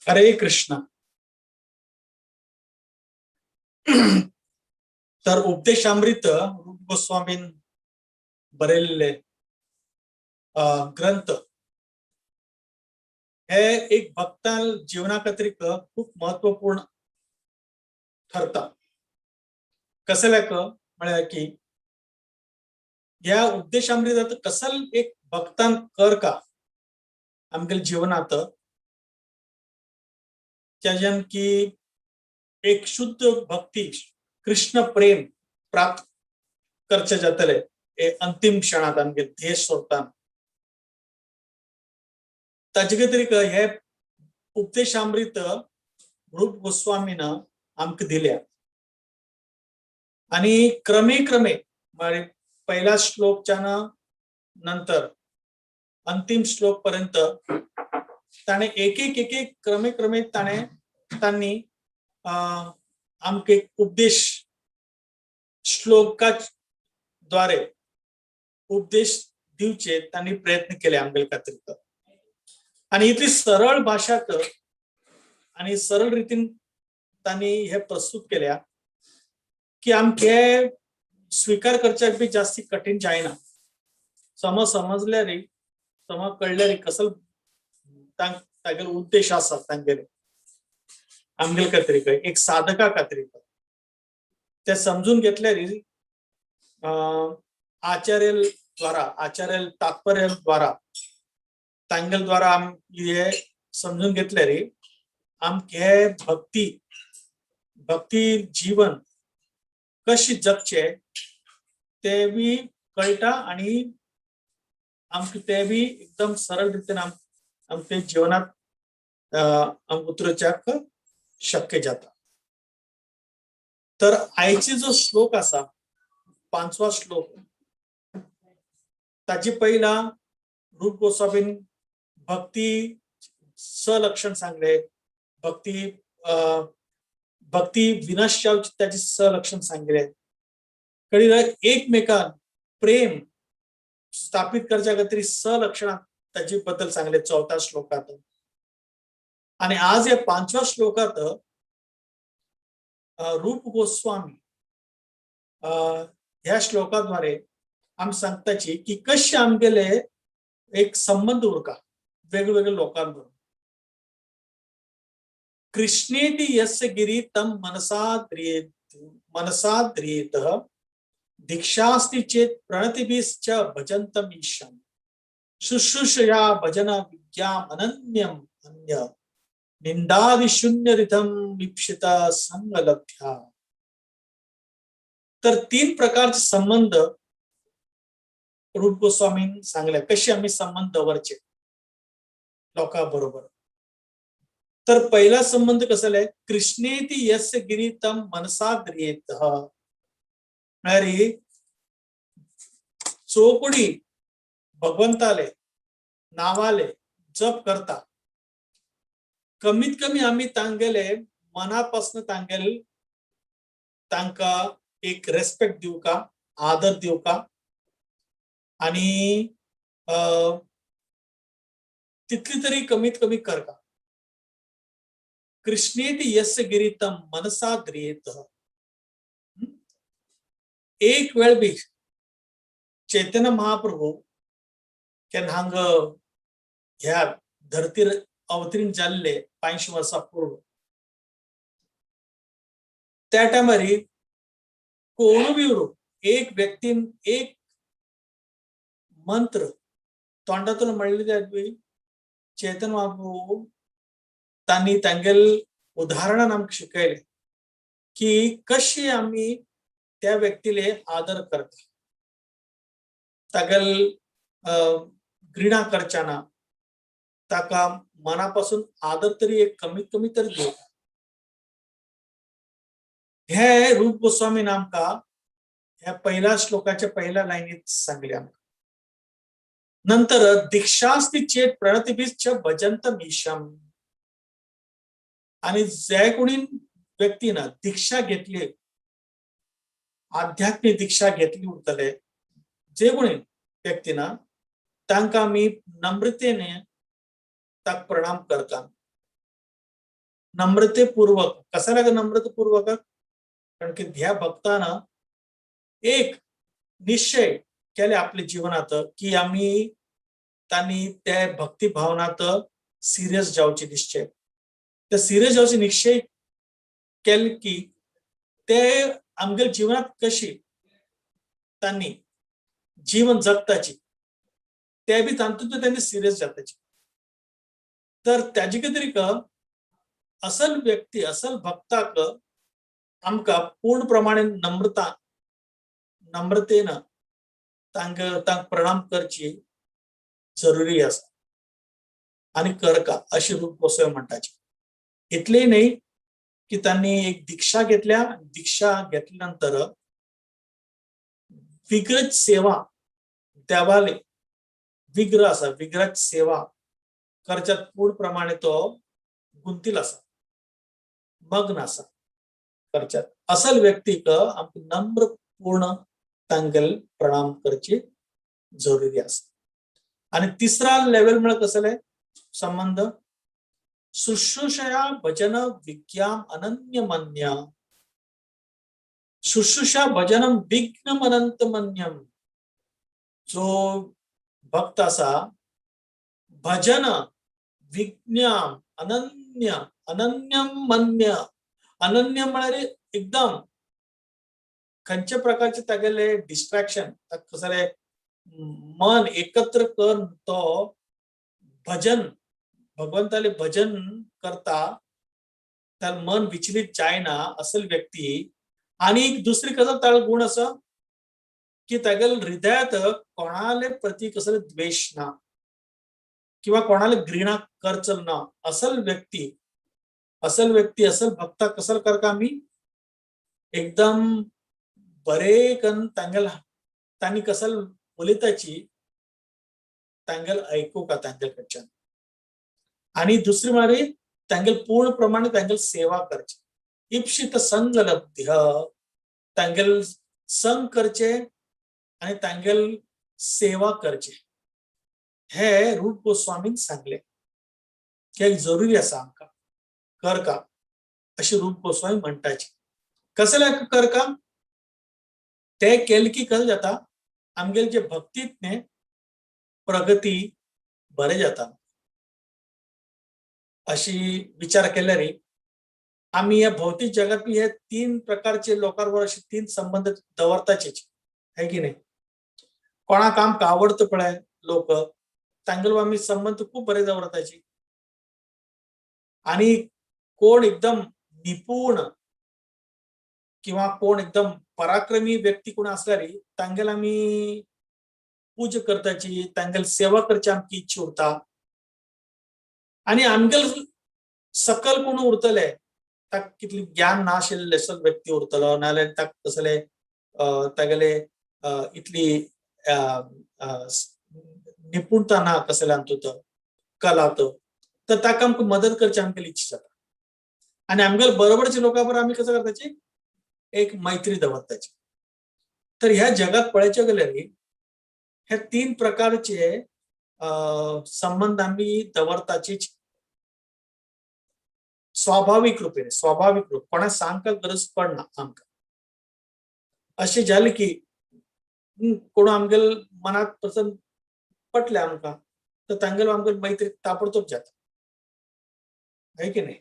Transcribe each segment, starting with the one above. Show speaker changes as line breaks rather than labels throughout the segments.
हरे कृष्ण. तर उपदेशामृत रूप गोस्वामीन बरयल्ले ग्रंथ हे एक भक्तां जीवना खातीर खूब महत्वपूर्ण ठरता. कसल्याक म्हळ्यार की ह्या उपदेशामृतात कसल एक भक्तान कर का आमगेल्या जीवनात त्याच्यान की एक शुद्ध भक्ती कृष्ण प्रेम प्राप्त करचे जातले हे अंतिम क्षणात आमगे ध्येय सोडताना. ताजे खातीर हे उपदेशामृत रूप गोस्वामीन आमकां दिल्या आणि क्रमे क्रमे म्हळ्यार पहिल्या श्लोकच्यान नंतर अंतिम श्लोक पर्यंत ताणें एक एक एक एक क्रमे क्रमे ताणें तांणी आमकां एक उपदेश श्लोका द्वारे उपदेश दिवचे तांणी प्रयत्न केले आमगेले खातीर. आणि इतली सरळ भाशात आणि सरळ रितीन तांणी हे प्रस्तुत केल्या की आमके स्वीकार करच्याक बी जास्ती कठीण जायना. समज समजल्यार समज कळल्यार कसल तागेलो उद्देश आसा तांगेले आमगेले खातीर, एक साधका खातीर ते समजून घेतल्यार आचार्य द्वारा, आचार्य तात्पर्य द्वारा, तांगेल द्वारा आम हे समजून घेतल्यार आमके भक्ती भक्ती जीवन कशी जगचे ते बी कळटा आणि आमकां ते बी एकदम सरळ रितीन आमच्या जीवनात आमकां उतरच्याक शक्य जाता. तर आयचे जो श्लोक आसा, पांचवा श्लोक, ताजे पहिला रूप गोस्वामीन भक्ती सलक्षण सांगले, भक्ती भक्ती विनाश जावची ताचे सलक्षण सांगले. कडे एकमेकान प्रेम स्थापित करच्या खातीर सलक्षण ताचे बद्दल सांगले चौथ्या श्लोकात. आणि आज या पांचव्या श्लोकात रूप गोस्वामी ह्या श्लोकाद्वारे आम सांगताची की कशे आमगेले एक संबंध उरका वेगवेगळ्या लोकांबरोबर. कृष्णेति यस्य गिरी तम मनसा मनसाद्रियेत दीक्षास्ति चेत प्रणतिभिश्च भजन्तम ईशम शुश्रूषया भजन विज्ञाम अनन्यम अन्य निंदादि शून्य रितम ईप्सित संगलब्ध्या. तर तीन प्रकारचे संबंध रूप गोस्वामीन सांगले कसे आम्ही संबंध दवरचे लोकां बरोबर. तर पहिला संबंध कसले आहे? कृष्णेति यस्य गिरी तम मनसाद्रियेत, म्हळ्यार चोपडी भगवंताले नावाले जप करता कमीत कमी आम्ही तांगेले मनापासून तांगेले तांकां एक रेस्पेक्ट दिवका, आदर दिवका आणि तितली तरी कमीत कमी करका. कृष्णेति यस्य गिरितम मनसा द्रियेत. एक वेळ बी चैतन्य महाप्रभू केन्ना हांग ह्या धरतीर अवतीर्ण जाल्ले 500 वर्सां पूर्व, त्या टायमार कोणू बी उरूं, एक व्यक्तीन एक मंत्र तोंडातून म्हणले त्या चैतन्य महाप्रभू तांणी तांगेल उदाहरणान आमकां शिकयलें की कशे आमी त्या व्यक्तीले आदर करता, तागेल घृणा करच्या ना, ताका मनापासून आदर तरी एक कमीत कमी तरी दिवता. हे रूप गोस्वामीन आमकां ह्या पहिल्या श्लोकाच्या पहिल्या लायनीत सांगले आमकां. नंतर दीक्षास्ति चेत प्रणतिभिश्च भजंतम ईशम. आणि जे कोणी व्यक्तीन दीक्षा घेतली, आध्यात्मिक दीक्षा घेतली उरतले जे कोणी व्यक्तीन, तांकां आमी नम्रतेने ताका प्रणाम करता. नम्रतेपूर्वक. कशाला नम्रतेपूर्वक? कारण की ह्या भक्तानं एक निश्चय केले आपल्या जीवनात की आम्ही त्यांनी त्या भक्ती भावनात सिरियस जावचे निश्चय. त्या सिरियस जावचे निश्चय केले की ते आमगे जीवनात कशी त्यांनी जीवन जगताची ते बी तातूंत त्यांनी सिरियस जाताची. तर त्याचे खातीर असल व्यक्ती, असल भक्ताक आमकां पूर्ण प्रमाणे नम्रतेन तांक प्रणाम करची जरुरी आसा आनी करका अशी रूप गोस्वामी म्हणटाची. इतलें न्हय की त्यांनी एक दीक्षा घेतल्या, दीक्षा घेतल्या नंतर विग्रज सेवा देवाले विग्रह आसा, विग्रज सेवा करच्यात पूर्ण प्रमाणे तो गुंतील आसा, मग्न आसा करच्यात. असल व्यक्तीक आमकां नम्र पूर्ण तांगेल प्रणाम करची जरुरी आसा. आणि तिसरा लेवल म्हळ्यार कसले संबंध? शुश्रूषया भजन विज्ञान अनन्य मन्य. शुश्रूषा भजनम विघ्न अनंत मन्यम. जो भक्त असा भजन विज्ञान अनन्य, अनन्यम मन्य. अनन्य म्हळ्यार एकदम खंयच्या प्रकारचे तागेले डिस्ट्रॅक्शन, कसले मन एकत्र कर तो भजन भगवंताले भजन करता, त्याला मन विचलित जायना असल व्यक्ती. आणि दुसरी कसं त्याला गुण असं की तागेल हृदयात कोणाले प्रती कसले द्वेष ना किंवा कोणाला घृणा करचल ना, असल व्यक्ती, असल व्यक्ती, असल भक्ता कसल करका आमी एकदम बरे कन तांगेल तांणी कसल उलयताची तांगेल ऐकू का तांगेल कडच्यान. आणि दुसरी म्हळ्यार तांगेल पूर्ण प्रमाणे तांगेल सेवा करची. इप्सित संग लब्ध्य, तांगेल संग करचे आणि तांगेल सेवा करचे. हे रूप गोस्वामीन सांगले की जरुरी आसा आमकां करका अशी रूप गोस्वामी म्हणटाची. कसले करका? ते केले की कसं जाता आमगेले जे भक्तीत न्ही प्रगती बरें जाता. अशी विचार केल्यार आमी ह्या भौतीक जगात हे तीन प्रकारचे लोकांबरोबर असे तीन संबंध दवरताचेच है की नाही? कोणाक आमकां आवडता पळय लोक, तांगेलो आमी संबंध खूब बरे दवरताची. आणि कोण एकदम निपुण किंवा कोण एकदम पराक्रमी व्यक्ती कोण असल्यार तांगेल आमी पूजा करताची, तांगेल सेवा करची आमची इच्छा उरता. आणि आमगेल सकल कोण उरतले ताका कितली ज्ञान नाशिल्ले असो व्यक्ती उरतलो, नाजाल्यार ताका कसले तागेले इतली निपुणता ना कसले हातूंत कला, तर ताका आमकां मदत करची आमगेली इच्छा जाता. आणि आमगेले बरोबरच्या लोकां बरोबर आमी कसं करताची एक मैत्री दवरताची. तर ह्या जगात पळयचे गेल्यार हे तीन प्रकारचे संबंध आमी दवरताचीच स्वाभाविक रूपेन, स्वाभाविक रूप, कोणाक सांगपाक गरज पडना आमकां. अशें जालें की कोण आमगेल मनाक पसंत पटले आमकां तर तांगेलो आमगेल मैत्री ताबडतोब जाता, है की नाही?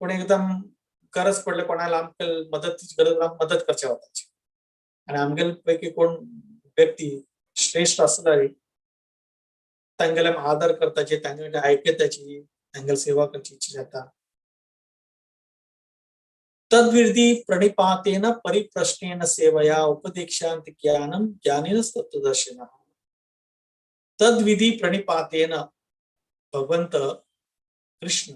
कोण एकदम गरज पडले कोणाला आमकां मदतीची गरज, मदत करच्या वताची. आणि आमगेल पैकी कोण व्यक्ती श्रेष्ठ आसल्यार तांगेले आदर करताची, तांगेले आयकताची, तांगेल सेवा करची इच्छा जाता. तद्विधी प्रणिपातेन परिप्रश्नेन सेवया उपदेक्षांत ज्ञानम ज्ञानेन तत्वदर्शिनः. तद्विधी प्रणिपातेन, भगवंत कृष्ण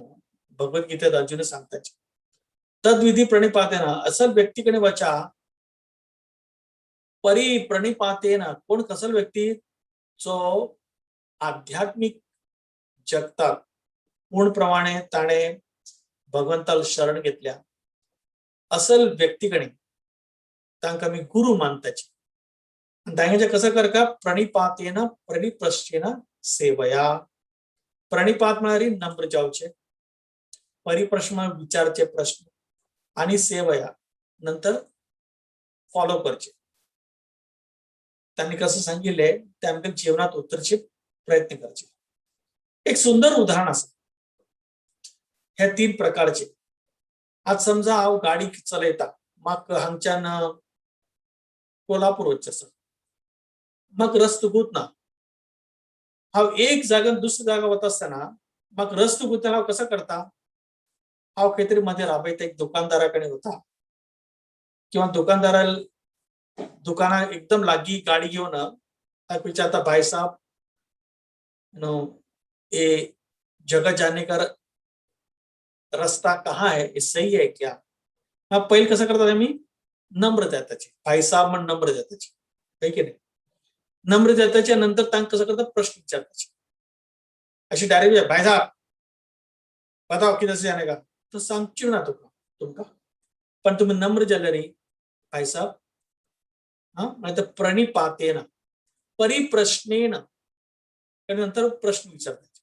भगवद्गीतेत अर्जुन सांगतात तद्विधी प्रणिपातेन असल व्यक्तीकडे वचा. परी प्रणिपातेन कोण कसल व्यक्ती जो आध्यात्मिक जगतात पूर्णप्रमाणे ताणे भगवंताला शरण घेतल्या असल व्यक्तीकडे तांकां आमी गुरु मानताची. आनी तांगेचे कसं करका? प्रणिपातेन परिप्रश्नेन सेवया. प्रणिपात म्हळ्यार नम्र जावचे, परिप्रश्न विचारचे प्रश्न आणि सेवया नंतर फॉलो करचे. त्यांनी कसं सांगितले ते आमच्या जीवनात उतरचे प्रयत्न करचे. एक सुंदर उदाहरण असं ह्या तीन प्रकारचे. आज समजा हांव गाडी चलयता, म्हाका हांगच्यान कोल्हापूर वचचें आसा, म्हाका रस्तो गुत ना. हांव एक जाग्यान दुसऱ्या जागा वता आसतना म्हाका रस्तो गुतना हांव कसो करता, हांव खंय तरी मदें राबयता, एक दुकानदारा कडेन वता किंवा दुकानदारा दुकाना एकदम लागीं गाडी घेवन ताका विचारता, भाई साहब नो ये जगह जाने का रस्ता कहाँ है, ये सही है क्या? हा पहिले कसं करतात आम्ही नम्र जाताचे, भाई साहब म्हण नम्र जाताचे, है की नाही? नम्र जाताच्या नंतर तांकां कसं करतात प्रश्न विचारताचे. अशी डायरेक्ट भाई साहब बताओ किधर से जाने का, तो सांगची ना तुका तुमका, पण तुम्ही नम्र जाल्यार भाई साहब हा म्हणजे प्रणिपातेन परिप्रश्नेन आणि नंतर प्रश्न विचारतात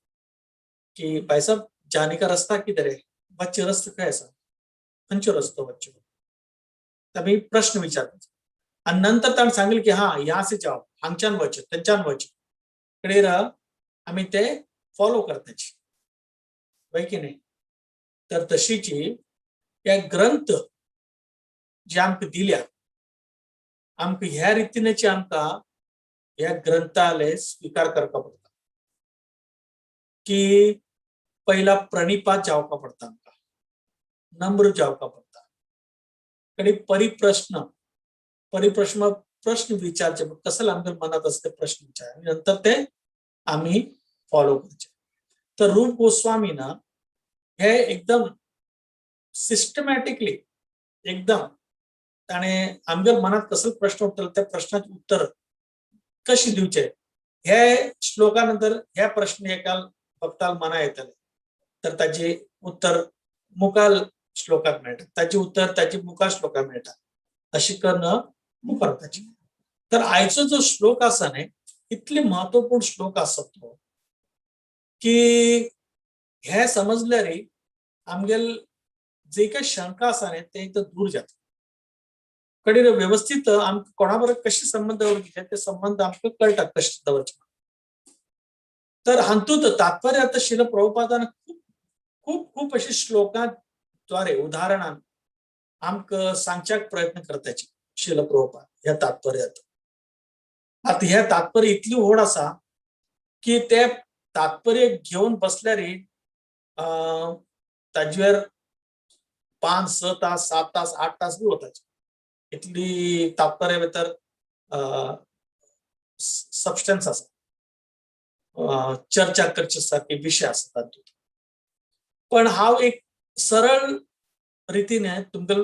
की भाई साहब जाने का रस्ता किधर है, वच्चे रस्तो खंय आसा, खंयचो रस्तो वच्चो, आमी प्रश्न विचारतात. आणि नंतर ताणें सांगले की हा ह्या से जाओ, हांगच्यान वच, थंयच्यान वच, कडेर आमी ते फॉलो करताची, हय की नाही? तर तशीची ह्या ग्रंथ जे आमकां दिल्या आमकां ह्या रितीनेची आमकां ह्या ग्रंथाले स्वीकार करपा पडटा की पहिला प्रणिपात जावपा पडटा आमकां, नम्र जावपा पडटा, आनी परिप्रश्न, परिप्रश्न प्रश्न विचारचे, कसं आमच्या मनात असते प्रश्न विचार आणि नंतर ते आम्ही फॉलो करचे. तर रूप गोस्वामीनं हे एकदम सिस्टमॅटिकली एकदम ताणें आमच्या मनात कसं प्रश्न उठतलो त्या प्रश्नाचे उत्तर कशी दिवचे हे श्लोकानंतर ह्या प्रश्न एका भक्ताल मना येतले तर ताचे उत्तर मुखाल श्लोकात मेळटा, ताचे उत्तर ताचे मुखार श्लोकात मेळटा, अशी करून मुखार ताची. तर आयचो जो श्लोक आसा न्ही, इतले महत्वपूर्ण श्लोक आसा तो की हे समजल्यार आमगेल जे काही शंका आसा न्ही ते एकदम दूर जाता. कडेन व्यवस्थित आमकां कोणा बरोबर कशे संबंध दवरचे ते संबंध आमकां कळटा कशे दवरचे. तर हातूंत तात्पर्य आता शिल प्रभुपादान खूप खूप खूप अशी श्लोकांद्वारे उदाहरणान आमकां सांगच्याक प्रयत्न करताचे शिल प्रभुपाद ह्या तात्पर्यात. आता हे तात्पर्य इतली व्हड आसा की ते तात्पर्य घेवन बसल्यार ताजेर 5 6 तास 7 तास 8 तास बी वताचे, इतली तात्पर्य भितर सबस्टन्स आसा, चर्चा करचे सारखे विशय आसा तातूंत. पण हांव एक सरळ रितीने तुमकां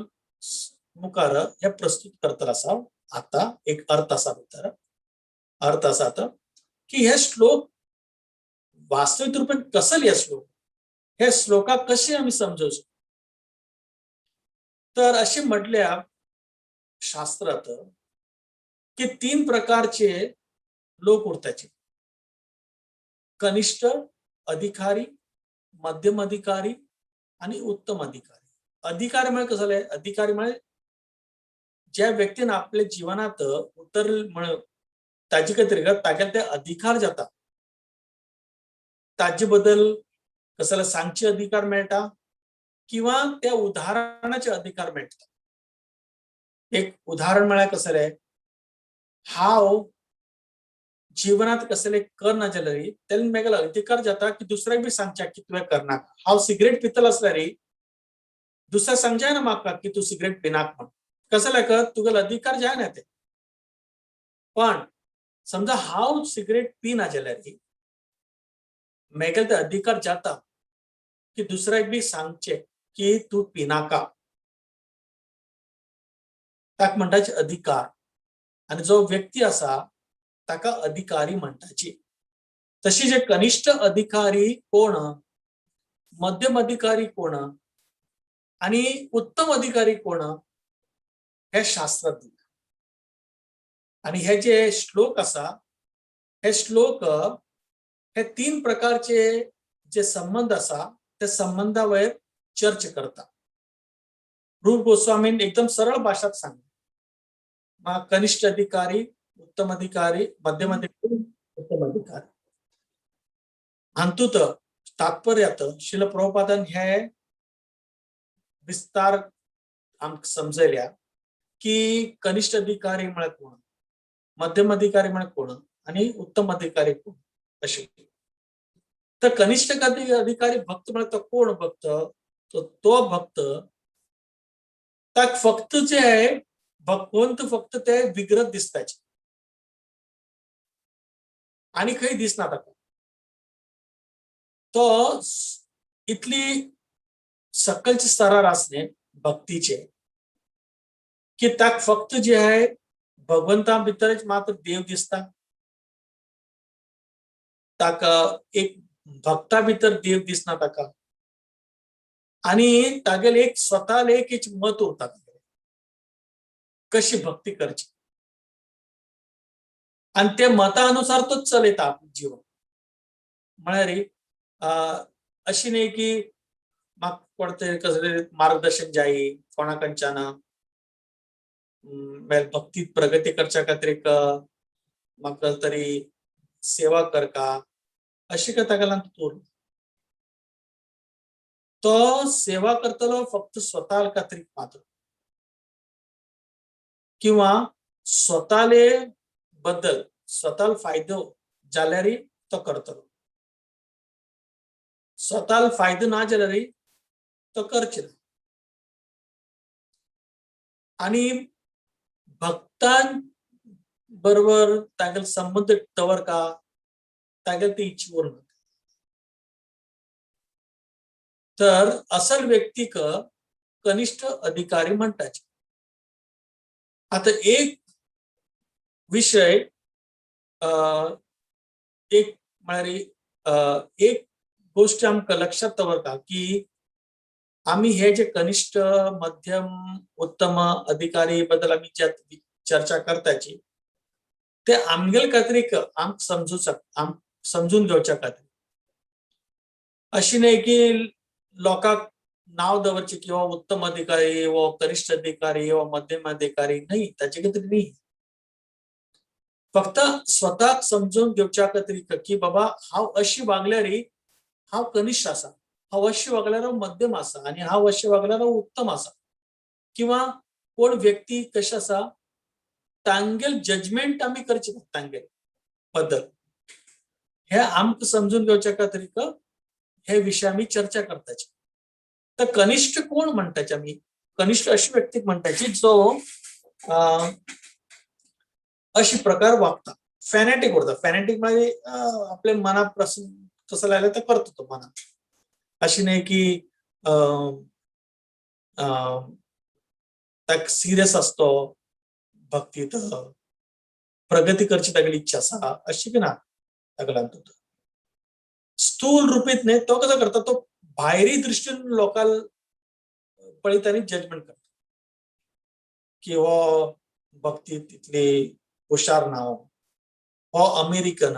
मुखार हे प्रस्तुत करतलो आसा. आता एक अर्थ आसा भितर, अर्थ आसा आतां की हे श्लोक वास्तविक रूपान कसले हे श्लोक, हे श्लोकाक कशे आमी समजोवचे. तर अशें म्हटल्या शास्त्रात की 3 प्रकारचे लोक उरताचे, कनिष्ठ अधिकारी, मध्यम अधिकारी आणि उत्तम अधिकारी. अधिकारी म्हणजे कसं झालंय, अधिकारी म्हणजे ज्या व्यक्तीन आपल्या जीवनात उतर म्हण ताजे खातीर तागेले ते अधिकार जाता, ताजे बद्दल कसले सांगचे अधिकार मेळटा किंवा त्या उदाहरणाचे अधिकार मेळटा. एक उदाहरण म्हळ्यार कसं रे, हांव जीवनात कसले करना जाल्यार तेन्ना मेगेलो अधिकार जाता की दुसऱ्याक बी सांगच्या की तुवें करनाका. हांव सिगरेट पितलो आसल्यार दुसऱ्या सांगच्या ना म्हाका की तूं सिगरेट पिनाक म्हण, कसं लायक तुगेलो अधिकार जायना ते. पण समजा हांव सिगरेट पिना जाल्यार मेगेलो ते अधिकार जाता की दुसऱ्याक बी सांगचे की तूं पिनाका, ताका म्हणटाचे अधिकार. आनी जो व्यक्ती आसा ताका अधिकारी म्हणटाची. तशी जे कनिष्ठ अधिकारी कोण, मध्यम अधिकारी कोण आणि उत्तम अधिकारी कोण हे शास्त्रात दिला. आणि हे जे श्लोक आसा हे श्लोक हे 3 प्रकारचे जे संबंध आसा त्या संबंधावयर चर्च करता. रूप गोस्वामीन एकदम सरळ भाषात सांग, कनिष्ठ अधिकारी, उत्तम अधिकारी, मध्यम अधिकारी, उत्तम अधिकारी. हातूंत तात्पर्यात श्रील प्रभुपादान हे विस्तार आमकां समजयल्या की कनिष्ठ अधिकारी म्हळ्यार कोण, मध्यम अधिकारी म्हळ्यार कोण आणि उत्तम अधिकारी कोण अशें. तर कनिष्ठ अधिकारी भक्त म्हळ्यार तो कोण भक्त? तो तो भक्त ताक फक्त जे आहे भगवंत फक्त ते विग्रह दिसताचे आणि खंय दिसना ताका. तो इतली सकलच्या स्तरार आसले भक्तीचे की ताक फक्त जे आहे भगवंता भितरच मात्र देव दिसता ताका, एक भक्ता भितर देव दिसना ताका. आणि तागेले एक स्वतःला एक मत उरता, कशी भक्ती करची, आणि त्या मतानुसार तोच चलयता आपलें जीवन. म्हळ्यार अशी न्ही की म्हाका कोण तरी कसले मार्गदर्शन जाय कोणा कडच्यान, भक्तीत प्रगती करच्या खातीर म्हाका तरी सेवा करका अशी काय ताका लागून तो सेवा करतलो फक्त स्वतः खातीर मात्र किंवा स्वतःले बद्दल स्वतःला फायदो जाल्यार तो करतलो, स्वतःला फायदो ना जाल्यार तो करचे ना. आणि भक्तां बरोबर तागेलो संबंध दवरका तागेले ती इच्छा उरना. तर असल व्यक्तीक कनिष्ठ अधिकारी म्हणटाचे. आता एक विषय एक म्हळ्यार एक गोष्ट आमकां लक्षात दवरता की आमी हे जे कनिष्ठ, मध्यम, उत्तम अधिकारी बद्दल आमी जे चर्चा करताची ते आमगेले खातीर आमकां समजू आम समजून घेवच्या खातीर, अशी न्हय की लोकांक नाव दवरचे किंवा उत्तम अधिकारी व कनिष्ठ अधिकारी व मध्यम अधिकारी न्हय, ताचे खातीर न्ही. फक्त स्वतःक समजून घेवच्या खातीर की बाबा हांव अशी वागल्यार हांव कनिष्ठ आसा, हांव अशी वागल्यार हांव मध्यम आसा आनी हांव अशी वागल्यार हांव उत्तम आसा. किंवा कोण व्यक्ती कशें आसा तांगेल जजमेंट आमी करचे तांगेल बद्दल, हे आमकां समजून घेवच्या खातीर हे विशय आमी चर्चा करताची. तर कनिष्ठ कोण म्हणटाचे आमी? कनिष्ठ अशी व्यक्तीक म्हणटाची जो अशी प्रकार वागता, फॅनेटिक उरता. फॅनेटिक म्हणजे आपल्या मनात प्रसन्न कसं लागलं तर करतो तो मनात, अशी नाही की ताका सिरियस असतो भक्तीत, प्रगती करची तागेली इच्छा आसा अशी बी ना ताका. तो स्थूल रुपीत न्ही, तो कसो करता, तो भायरी दृष्टीन लोकांक पळयता आनी जजमेंट करता की हो भक्तीत तितली हुशार ना, हो अमेरिकन,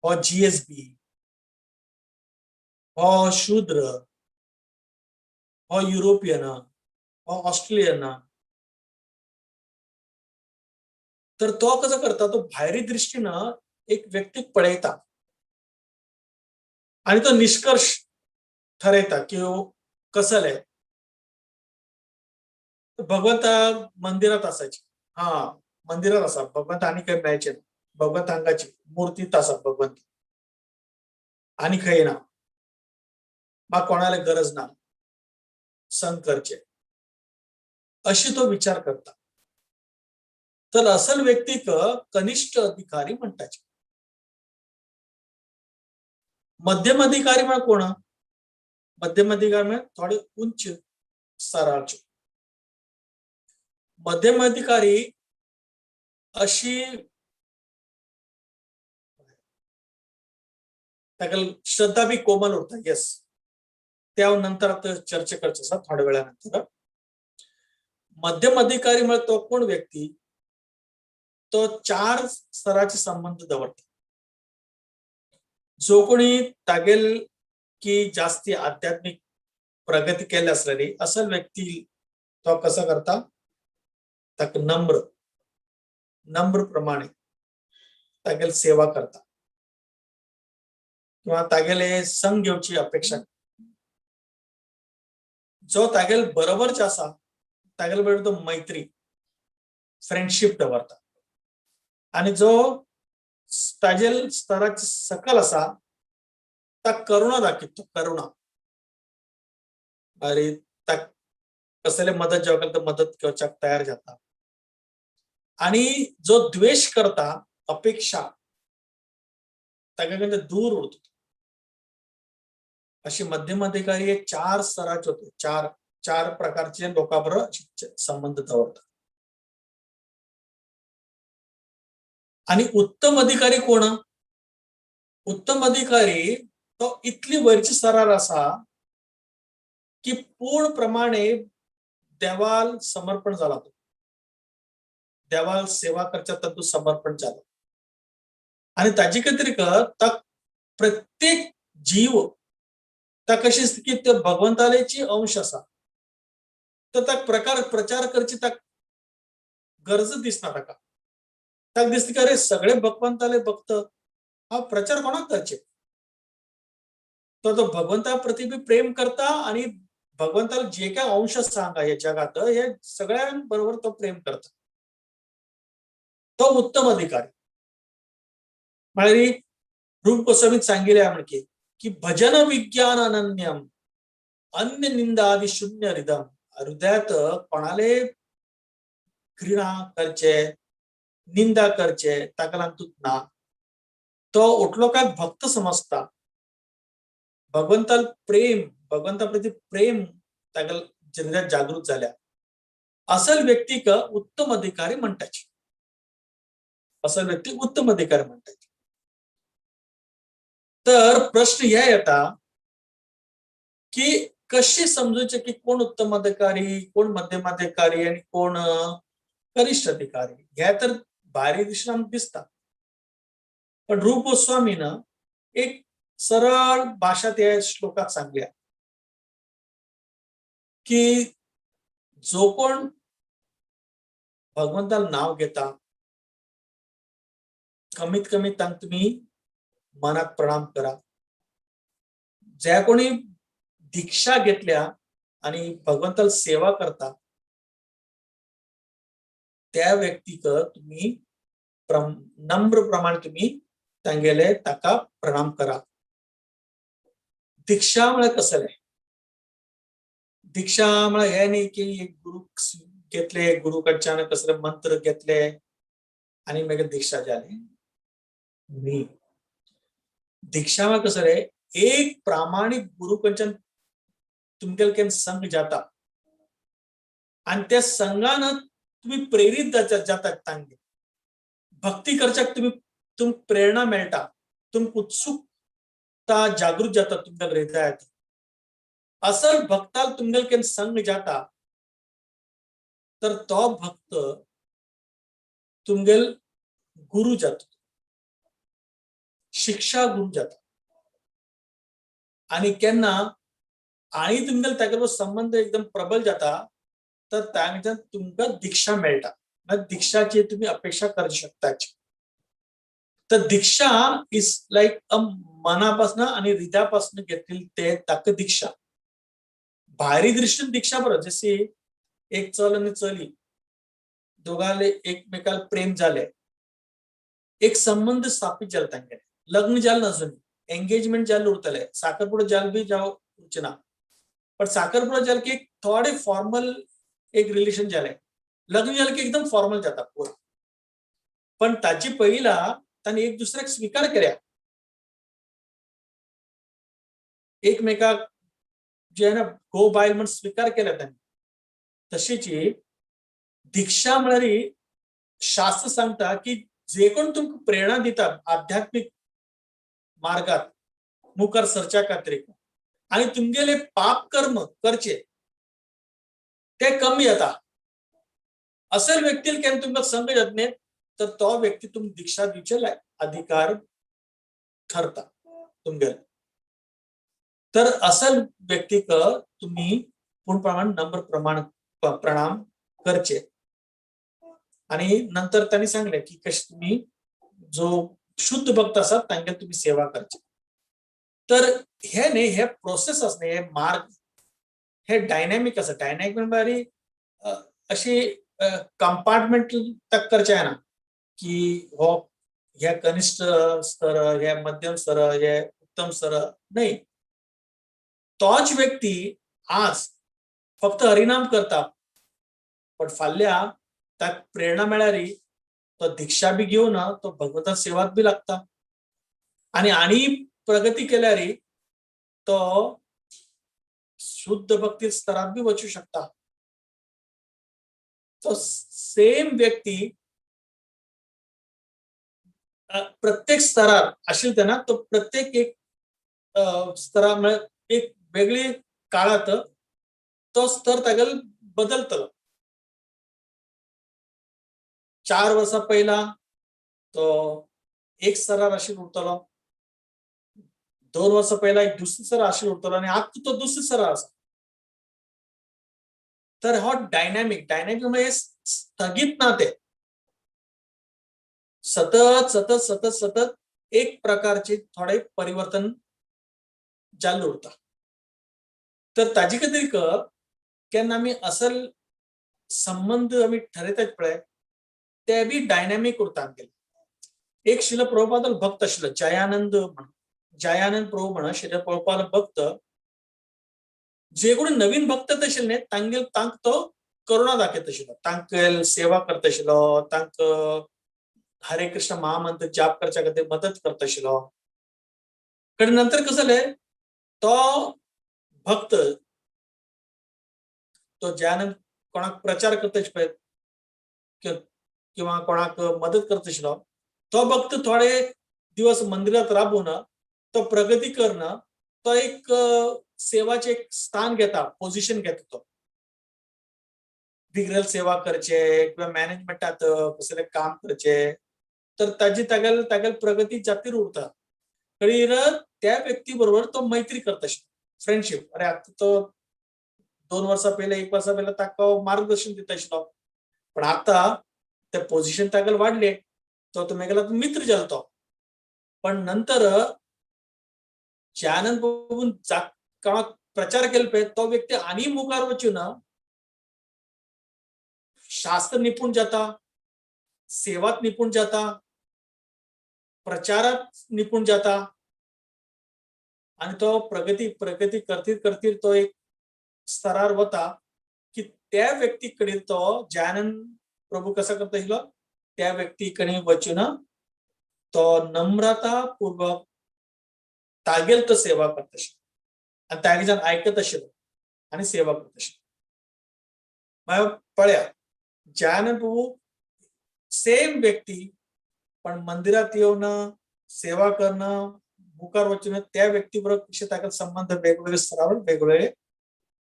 हो जीएसबी, हो शूद्र, हो युरोपियन, हो ऑस्ट्रेलियन. तर तो कसो करता, तो भायरी दृष्टीन एक व्यक्तीक पळयता आणि तो निष्कर्ष ठरयता की हो कसले. भगवंत मंदिरात असायचे, हा मंदिरात असा भगवंत आणि काही मेळचे ना, भगवंत हांगाची मूर्तीत आसा भगवंत आणि खंय ना, म्हाका कोणाला गरज ना संग करचे, अशी तो विचार करता. तर असल व्यक्तीक कनिष्ठ अधिकारी म्हणटाचे. मध्यम अधिकारी म्हळ्यार कोण? मध्यम अधिकारी म्हळ्यार थोडे उंच स्तराचे मध्यम अधिकारी. अशी ताका श्रद्धा बी कोमल उरता. येस, त्या नंतर आता चर्चा करचे आसा थोड्या वेळा नंतर. मध्यम अधिकारी म्हळ्यार तो कोण व्यक्ती? तो चार स्तराचे संबंध दवरता. जो कोणी तागेल की जास्ती आध्यात्मिक प्रगती केल्ली आसलेली असल व्यक्ती तो कसो करता, ताका नम्र नम्र प्रमाणे तागेली सेवा करता किंवा तागेले संग घेवची अपेक्षा. जो तागेल बरोबरच आसा तागेले बरोबर तो मैत्री फ्रेंडशीप दवरता आणि जो ताजेल स्तराचे सकल आसा ता करुणा दाखयता, करुणा अरे ता कसले मदत जेव्हा तर मदत करच्याक तयार जाता. आणि जो द्वेष करता अपेक्षा ताका दूर उरतो. अशी मध्यम अधिकारी हे चार स्तराचे होते, चार चार प्रकारचे लोकांबरोबर संबंध दवरतात. आणि उत्तम अधिकारी कोण? उत्तम अधिकारी तो इतली वरची स्तरार आसा की पूर्ण प्रमाणे देवाल समर्पण जाला, तो देवाल सेवा करच्या तंतू समर्पण झालं. आणि ताजी खातीर प्रत्येक जीव ता कशी की ते भगवंतालेची अंश आसा, तर ताक प्रकार प्रचार करची ताक गरज दिसना. ताका ताक दिसता की अरे सगळे भगवंताले भक्त, हा प्रचार कोणाक करचे? तो तो भगवंता प्रती बी प्रेम करता आणि भगवंताला जे काय अंश आसा हांगा ह्या जगात हे सगळ्यांबरोबर तो प्रेम करता, तो उत्तम अधिकारी. म्हळ्यार रूप गोस्वामीन सांगिल्लें म्हणकी की भजन विज्ञान अनन्यम अन्य निंदा आदि शून्य हृदम. हृदयात कोणाले घृणा करचे, निंदा करचे ताका लागून ना, तो उठलो काय भक्त समजता. भगवंताल प्रेम, भगवंता प्रती प्रेम ताका हृदयात जागृत जाल्या असल व्यक्तीक उत्तम अधिकारी म्हणटाची, असल व्यक्ती उत्तम अधिकारी म्हणटाची. तर प्रश्न हे येता की कशी समजूचे की कोण उत्तम अधिकारी, कोण मध्यम अधिकारी आणि कोण कनिष्ठ अधिकारी? हे तर भारी दिशेन आमकां दिसता, पण रूप गोस्वामीन एक सरळ भाशा त्या श्लोकात सांगल्या की जो कोण भगवंताला नाव घेता कमीत कमी तांकां तुमी मनात प्रणाम करा. ज्या कोणी दीक्षा घेतल्या आणि भगवंताला सेवा करता त्या व्यक्तीक तुम्ही नम्र प्रमाणे तुम्ही तांगेले ताका प्रणाम करा. दीक्षा म्हळ्यार कसलें? दीक्षा म्हळ्यार हे न्ही की एक गुरु घेतले, गुरु कडच्यान कसले मंत्र घेतले आणि मागीर दीक्षा जाली न्ही. दीक्षा म्हळ्यार कसं रे, एक प्रामाणीक गुरु कडच्यान तुमगेले केन्ना संग जाता आणि त्या संघान तुम्ही प्रेरीत जाता, तांगे भक्ती करच्याक तुम्ही तुमकां प्रेरणा मेळटा, तुमकां उत्सुकता जागृत जाता तुमच्या हृदयात. असल भक्ताल तुमगेले केन्ना संग जाता तर तो भक्त तुमगेल गुरु जाता, शिक्षा गुरु जाता. आणि केन्ना आणि तुमगेल ताका बरोबर संबंध एकदम प्रबल जाता तर तांच्यान तुमकां दीक्षा मेळटा, दीक्षाची तुम्ही अपेक्षा करू शकता. तर दीक्षा is like अ मनापासनं आणि हृदयापासून घेतलेली ते ताका दीक्षा. भायरी दृष्टीन दीक्षा बरो, जशी एक चल आणि चली दोगाले एकमेकाला प्रेम जाले, एक संबंध स्थापित जाले, तांगेले लग्न जालें ना अजून, एंगेजमेंट जाल्लें उरतलें, साखरपुडो जाल बी जावं उरचें ना, पण साखरपुडो जाल की एक थोडे फॉर्मल एक रिलेशन जालें, लग्न जालें की एकदम फॉर्मल जाता पुरा. पण ताची पहिला तांणी एक दुसऱ्याक स्वीकार केल्या, एकमेकाक जे ना घोव बायल म्हण स्वीकार केल्या तांणी. तशीच दीक्षा म्हळ्यार शास्त्र सांगता की जे कोण तुमकां प्रेरणा दिता आध्यात्मिक मार्गात मुखार सरच्या खातीर आणि तुमगेले पाप कर्म करचे ते कमी येता, असेल व्यक्ती केन्ना तुमकां संग जात न्ही तर तो व्यक्ती तुमकां दीक्षा दिवचे अधिकार ठरता तुमगेले. तर असल व्यक्तीक तुम्ही तुम्ही पूर्ण प्रमाण नम्र प्रमाण प्रणाम करचे. आणि नंतर त्यांनी सांगले की कशी तुम्ही जो शुद्ध भक्त आसात तांगे तुम्ही सेवा करचे. तर हे न्ही, हे प्रोसेस आसा न्ही, हे मार्ग हे डायनॅमिक आसा. डायनॅमिक म्हणल्यार अशी कंपार्टमेंट तक करचे ना की हो हे कनिष्ठ स्तर, हे मध्यम स्तर, हे उत्तम स्तर, नाही. तोच व्यक्ती आज फक्त हरिनाम करता, पण फाल्यां ताका प्रेरणा मेळ्ळ्यार तो दीक्षा बी घेवन तो भगवंता सेवात बी लागता आणि आणि प्रगती केल्यार तो शुद्ध भक्ती स्तरात बी वचू शकता. तो सेम व्यक्ती प्रत्येक स्तरार आशिल्ले तेन्ना तो प्रत्येक एक स्तरा म्हळ्यार एक वेगळी काळात तो स्तर तागेलो बदलतलो. 4 वर्सां पयला तो एक स्तरार आशिल्लो उरतलो, 2 वर्सां पयला एक दुसरे स्तरार आशिल्लो उरतलो आनी आतां तो दुसरे स्तरार आसा. तर हो डायनॅमिक, डायनॅमिक म्हणजे स्थगीत ना, ते सतत सतत सतत सतत एक प्रकारचे थोडे परिवर्तन जाल्ले उरता. तर ताजे खातीर केन्ना आमी असल संबंद आमी ठरयतात पळय, ते बी डायनॅमिक उरता आमगेले. एक शिल प्रभुपाद भक्त आशिल्लो जयानंद म्हण, जयानंद प्रभू म्हण शिल प्रभुपाद भक्त, जे कोणी नवीन भक्त आशिल्ले न्ही तांगेल तांक तो करुणा दाखयत आशिल्लो, तांकां सेवा करता आशिल्लो, तांकां हरे कृष्ण महामंत्र जाप करच्या खातीर मदत करता आशिल्लो. कडेन नंतर कसं जालें, तो भक्त तो जयानंद कोणाक प्रचार करता पळय किंवा कोणाक मदत करता आशिल्लो, तो भक्त थोडे दिवस मंदिरात राबून तो प्रगती करून तो एक सेवाचे एक स्थान घेता, पोझिशन घेता. तो बिग्रल सेवा करचे किंवा मॅनेजमेंटात कसले काम करचे, तर ताजी तागेल तागेल प्रगती जातीर उरता. कडेन त्या व्यक्ती बरोबर तो मैत्री करता, फ्रेंडशीप. अरे आता तो 2 वर्सां पयले 1 वर्सा पयले ताका मार्गदर्शन दिता आशिल्लो, पण आता ते पोझिशन तागेल वाडले, तो तुमेगेलो मित्र जालो तो. पण नंतर जयानंद प्रभून कोणाक प्रचार केले पळय, तो व्यक्ती आनी मुखार वचून शास्त्र निपूण जाता, सेवात निपूण जाता, प्रचारात निपूण जाता आणि तो प्रगती प्रगती करतीर करतीर तो एक स्तरार वता की त्या व्यक्तीकडे तो जयानंद प्रभू कसा करता आशिल्लो, त्या व्यक्तीकडे वचून तो नम्रता पूर्वक तागेल तो सेवा करता आशिल्लो आनी तागेच्यान आयकत आशिल्लो आनी सेवा करता आशिल्लो. मागीर पळया, जयानंद प्रभू सेम व्यक्ती, पण मंदिरात येवन सेवा करणं, मुखार वचून त्या व्यक्ती बरोबर कशे ताका संबंध वेगवेगळे स्तरावर वेगवेगळे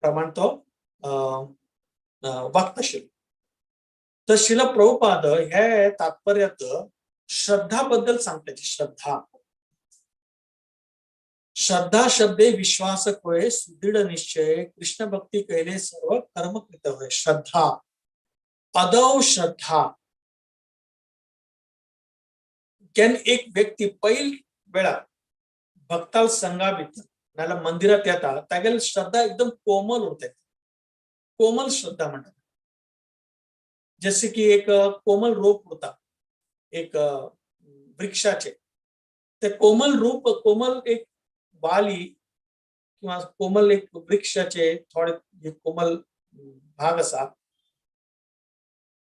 प्रमाण तो वागता आशिल्लो. तर शिल प्रभुपाद हे तात्पर्यात श्रद्धा बद्दल सांगता. श्रद्धा, श्रद्धा शब्दे विश्वास होय, सुदृढ निश्चय, कृष्ण भक्ती कैले सर्व कर्म कृत होय. श्रद्धा अदौ श्रद्धा, केन्ना एक व्यक्ती पैल वेळा भक्ताल संघा भितर नाल्यार मंदिरात येता, तागेली श्रद्धा एकदम कोमल उरता. कोमल श्रद्धा म्हणटात, जसे की एक कोमल रोप उरता एक वृक्षाचे, ते कोमल रूप, कोमल एक वाली किंवा कोमल एक वृक्षाचे थोडे कोमल भाग आसा,